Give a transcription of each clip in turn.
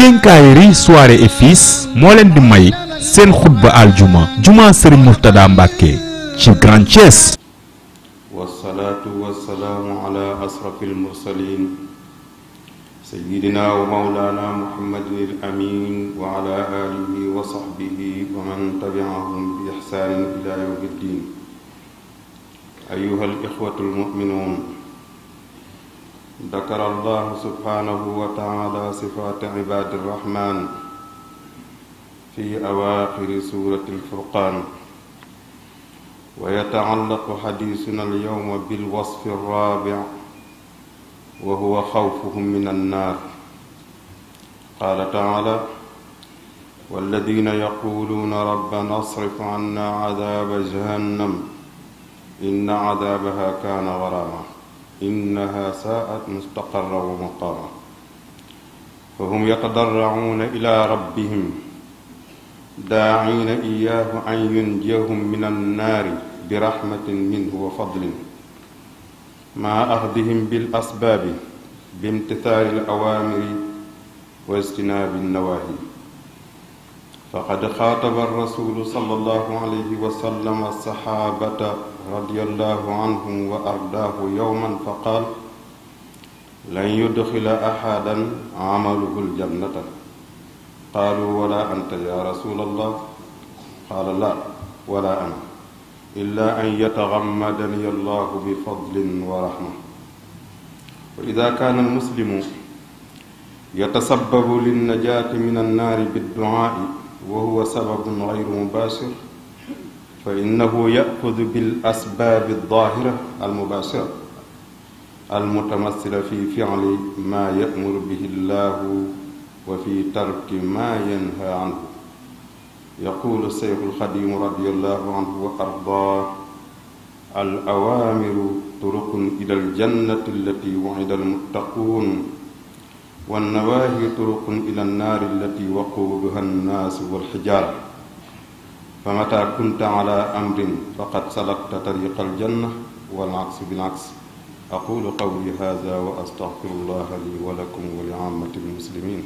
Quincaillerie Soirée et Fils moo leen di may seen xutba aljuma juma Serigne Mourtada Mbacké ci Grand Thiès. Wassalaatu wassalaamu ala asrafil mursaliin sayyidina wa mawlaana muhammadin al-amiin wa ala aalihi wa sahbihi wa man tabi'ahum bi ihsaanin ilaa yawmi ddiin. ayyuhal ixwatul mu'minuun, dakara Allahu subhaanahu wa ta'aala sifaati ibaadi rahmaan fi awaaxiri suuratil furqaan. wa yata'allaqu xadiisuna al-yawma bil wasfi ar-raabi' wa huwa xawfuhum min an-naar. qaala ta'aalaa: walladiina yaquuluuna rabbanaa asrif 'annaa 'adaaba jahannam inna 'adaabahaa kaana gharaama innahaa saa'at mustaqarran wa maqaaman. fahum yatadarra'uuna ilaa rabbihim daa'iina iyyaahu an yunjiyahum mina nnaari birahmatin minhu wa fadlin maa axdihim bil asbaabi bimtithaali al-awaamiri wa ijtinaabi nnawaahi. faqad xaataba ar-rasuulu sallallaahu alayhi wa sallam as-saxaabata radiyallaahu anhum wa ardaahu yawman faqaal: lan yudxila ahadan amaluhu al-jannata. qaaluu wala anta ya rasulallah. qaala laa wala ana illa an yatagammadani allahu bi fadlin wa rahma. wa ida kaana almuslimu yatasabbabu linnajaati min annaari bidduaai wa huwa sababun gayru mubaashir fa innahu yaxudu bil asbaabi aldaahira almubaashira almutamassila fi ficli maa yamuru bihi allahu wa fi tarki maa yanhaa anhu. yaquulu Seyxul Xadiim radiyallaahu anhu wa ardaa: al awaamiru turuqun ilal jannati allatii wu'ida al muttaquun wan nawaahi turuqun ilan naari allatii waquuduhaa nnaasu wal hijaara. famataa kunta alaa amrin faqad salakta tariiqal janna wal aksu bil aks. aquulu qawlii haazaa wa astaghfirullaaha lii wa lakum wa li aammatil muslimiin.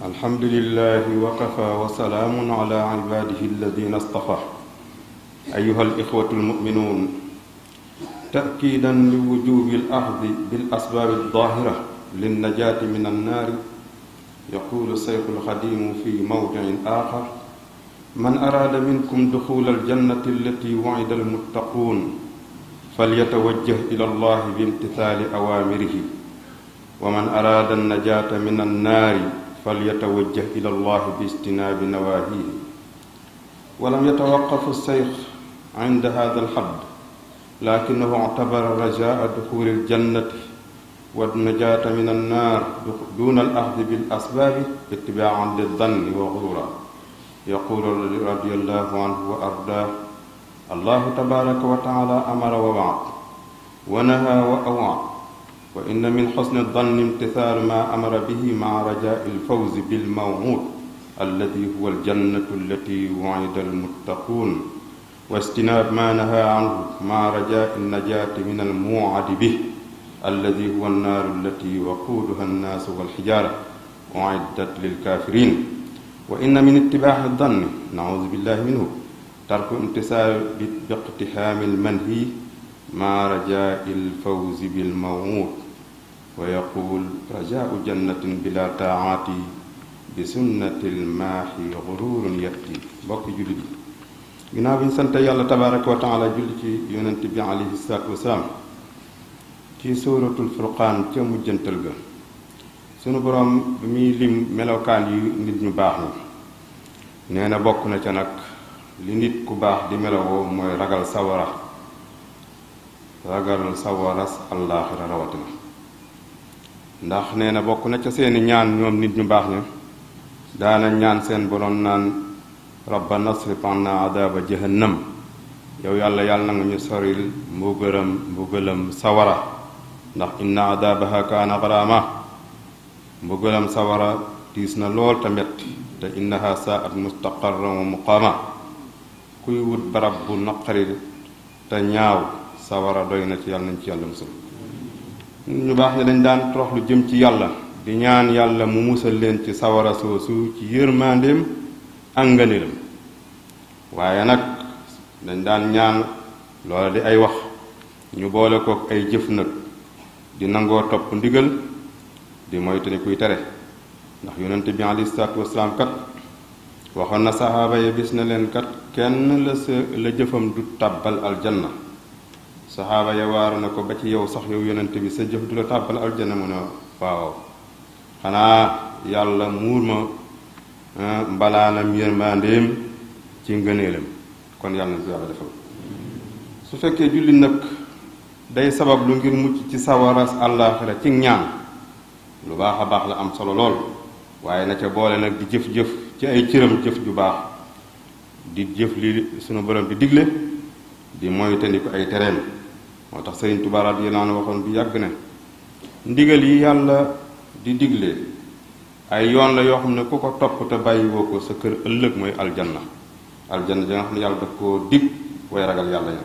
alhamdulillahi wa kafaa wa salaamun ala ibaadihi alladina stafaa. ayyuha al-ixwatu al-mu'minuun, ta'kiidan li wujuubi al-axdi bil asbaabi ad-daahira lin-najaati min an-naari, yaquulu Seyxul Xadiim fi mawdi'in aaxar: man araada minkum duxuula al-jannati allatii wu'ida al-muttaquun falyatawajjah ila Allahi bi-imtithaali awaamirihi, wa man araada an-najaata min an-naari falyatawajjah ila llahi bi ijtinaabi nawaahihi. walam yatawaqqaf as-seyx inda haadha al-hadd, lakinnahu i'tabara rajaa'a duxuuli al-jannati wan-najaata min an-naar duuna al-axdi bil-asbaabi ittibaa'an lid-danni wa ghuruuran. yaquulu radiyallaahu anhu wa ardaahu: allaahu tabaaraka wa ta'aalaa amara wa wa'ada wa nahaa wa aw'ada wa inna min xusni danni imtithaalu maa amara bihi maa rajaa'i al-fawzi bil-maw'uud alladii huwa al-jannatu allatii wu'ida al-muttaquun wa ijtinaabu maa nahaa anhu maa rajaa'i an-najaati min al-muu'adi bihi alladii huwa an-naaru allatii waquuduhaa an-naasu wal-hijaara u'iddat lil-kaafiriin. wa inna min ittibaa'i danni na'uuzu billaahi minhu tarku imtisaali bi-iqtihaami al-manhiyyi maa rajaa'i al-fawzi bil-maw'uud wa yaquul: rajaa'u jannatin bilaa taa'ati bi sunnatil maahi ghuruurun ya'ti. mbokki jullit yi, ginnaaw bi ñu sant yàlla tabaaraka wa taala julli ci yonent bi alayhi salaatu wasalaam, ci suuratul furqaan ca mujjantal ga sunu boroom bi muy lim melokaan yu nit ñu baax ñi nee na bokk na ca nag li nit ku baax di melowoo mooy ragal sawaras àllaaxira rawatina. ndax nee na bokk na ca seeni ñaan ñoom nit ñu baax ña daana ñaan seen boroom naan: rabbana asrif anna adaaba jahannam. yow yàlla na nga ñu soril mbugalam sawara ndax inna adaabaha kaana garaama. mbugalam sawara tiis na lool te metti te innaha saat mustaqarran wa muqaama kuy wut barab bu naqari te ñaaw sawara doy na ci yàlla nañ ci yàlla musal. ñu baax ne dañ daan toroxlu jëm ci yàlla di ñaan yàlla mu musal leen ci sawara soosu ci yërmandeem ak ngëneelam waaye nag dañ daan ñaan loola di ay wax ñu boole kook ay jëf nag di nangoo topp ndigal di moytu ni kuy tere ndax yonente bi alayhi salaatu wasalaam kat waxoon na saxaaba yi bis na leen kat kenn la jëfam du tàbbal aljanna saxaaba ya waaru na ko ba ci yow sax yow yonente bi sa jëf du la tàbbal aljanna mu ne waaw xanaa yàlla muur ma mbalaanam yërmandeem ci ngëneelam kon yàlla na ko yàlla defal. su fekkee julli nag day sabab lu ngir mucc ci sawaras àllaaxira ci ñaan lu baax a baax la am solo lool waaye na ca boole nag di jëf-jëf ci ay cëram jëf ju baax di jëf li sunu borom di digle di moytandiku ay tereem moo tax Sëriñ Tuubaa radiyallaahu anhu waxoon bi yàgg ne ndigal yi yàlla di digle ay yoon la yoo xam ne ku ko topp te bàyyiwoo ko sa kër ëllëg mooy aljanna aljanna ja nga xam ne yàlla daf koo dig way ragal yàlla ña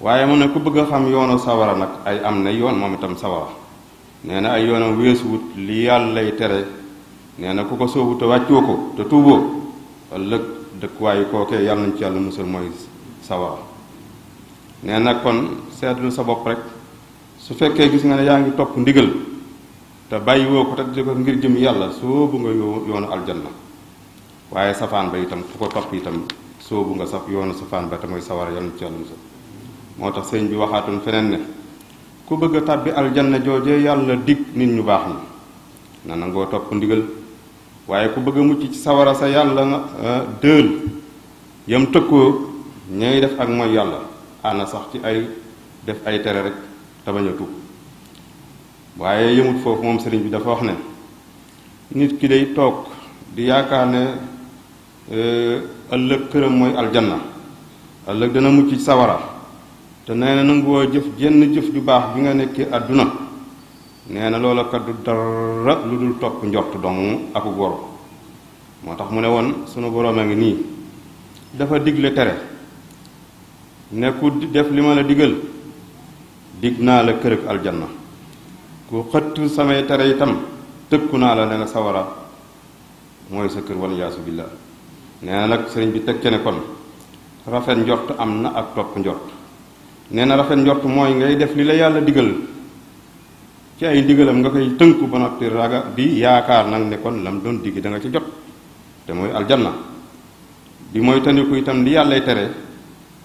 waaye mu ne ku bëgg a xam yoonu sawara nag ay am na yoon moom itam sawara nee na ay yoonam weesuwut li yàlla lay tere nee na ku ko soobu te wàccoo ko te tuuboo ëllëg dëkkuwaayu kookee yàlla nañ ci yàlla musal mooy sawara nee na kon seetlu sa bopp rek su fekkee gis nga ne yaa ngi topp ndigal te bàyyiwoo ko te di ko ngir jëm yàlla soobu nga yoonu aljanna waaye safaan ba itam ku ko topp itam soobu nga saf yoonu safaan ba te mooy sawara yàlla nañ ci yàlla musal moo tax sëñ bi waxaatoon feneen ne ku bëgg a tàbbi aljanna jooje yàlla dig nit ñu baax ñi na nangoo topp ndigal waaye ku bëgg a mucc ci sawara sa yàlla nga dël yam tëkkoo ñay def ak mooy yàlla ana sax ci ay def ay tere rek te bañ a tuub waaye yëmut foofu moom sëriñ bi dafa wax ne nit ki day toog di yaakaar ne ëllëg këram mooy aljanna ëllëg dana mucc ci sawara te nee na nanguwoo jëf jenn jëf ju baax bi nga nekkee àdduna nee na loola kat du dara lu dul topp njort dong aku goro moo tax mu ne woon sunu boroom a ngi nii dafa digle tere ne ku def li ma la digal dig naa la kër ak aljanna ku xëtt samay tere itam tëkku naa la ne la sawara mooy sa kër wal yaasu billah nee na nag sëriñ bi teg ce ne kon rafet njort am na ak topp njort nee na rafet njort mooy ngay def li la yàlla digal ci ay ndigalam nga koy tënku ba noppi raga di yaakaar nag ne kon lam doon digg da nga ci jot te mooy aljanna di mooy tandiku itam li yàllay tere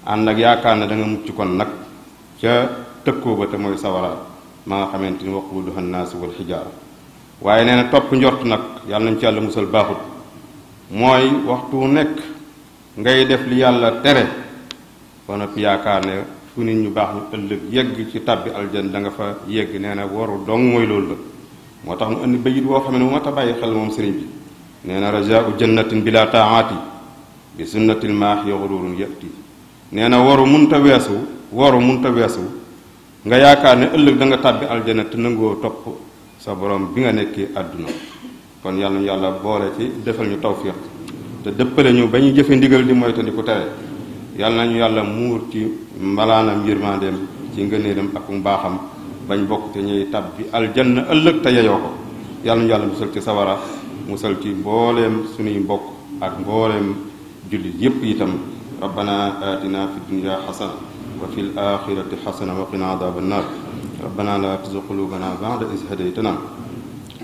ànd ak yaakaar ne da nga mucc kon nag ca tëkkoo ba te mooy sawara ma nga xamante ni waquuduha nnaasu wal xijaara waaye nee na topp njort nag yàlla nañ ci yàlla musal baaxut mooy waxtu nekk ngay def li yàlla tere ba noppi yaakaar ne fu nit ñu baax ñu ëllëg yegg ci tàbbi aljan da nga fa yegg nee na waru dong mooy loolu la moo tax mu indi bayit woo xam ne bu ma ta bàyyi xel moom sëriñ bi nee na rajaau jannatin bila taati bi sunnatil maahi gururun yati nee na waru munta weesu nga yaakaar ne ëllëg da nga tàbbi aljana te nangoo topp sa borom bi nga nekkee àdduna kon yàlla ñu yàlla boole ci defal ñu tawfiq te dëppale ñu ba ñu jëfe ndigal di moytandiku tere yàlla nañu yàlla muur ci mbalaanam yërmandeem ci ngëneelam ak mbaaxam bañ bokk te ñuy tàbbi aljanna ëllëg te yeyoo ko yàlla ñu yàlla musal ci sawara musal ci mbooleem suñuy mbokk ak mbooleem jullit yépp itam rabbana atina fi dunya xasana wa fi l axirati xasana wa qina adaba annar rabbana la tuzigh qulubana ba'da iz hadaytana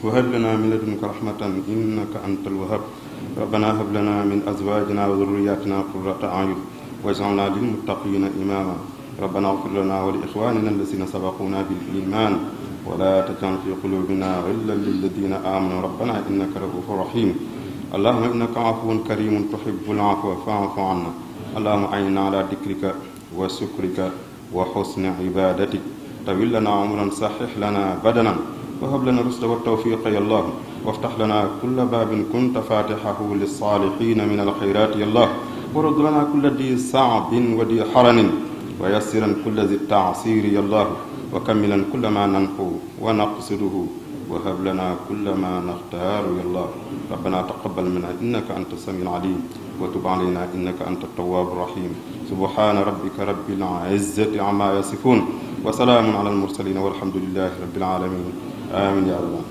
wa hab lana min ladunka rahmatan innaka antal wahhab rabbana hab lana min azwajina wa dhurriyyatina qurrata a'yun waj'alna lilmuttaqina imama rabbana ighfir lana wa li ikhwanina alladhina sabaquna bil iman wa la taj'al fi qulubina ghillan lil ladhina amanu rabbana innaka ra'ufur rahim allahumma innaka 'afuwwun karimun tuhibbul 'afwa fa'fu 'anna allahumma a'inna 'ala dhikrika wa shukrika wa husni 'ibadatik tawil lana 'umran sahhih lana badanan wa hab lana rushda wat tawfiqa ya allah وافتح لنا كل باب كنت فاتحه للصالحين من الخيرات يا الله ورد لنا كل ذي صعب وذي حرن ويسرا كل ذي التعسير يا الله وكملا كل ما ننحو ونقصده وهب لنا كل ما نختار يا الله ربنا تقبل منا إنك أنت السميع العليم وتب علينا إنك أنت التواب الرحيم سبحان ربك رب العزة عما يصفون وسلام على المرسلين والحمد لله رب العالمين آمين يا الله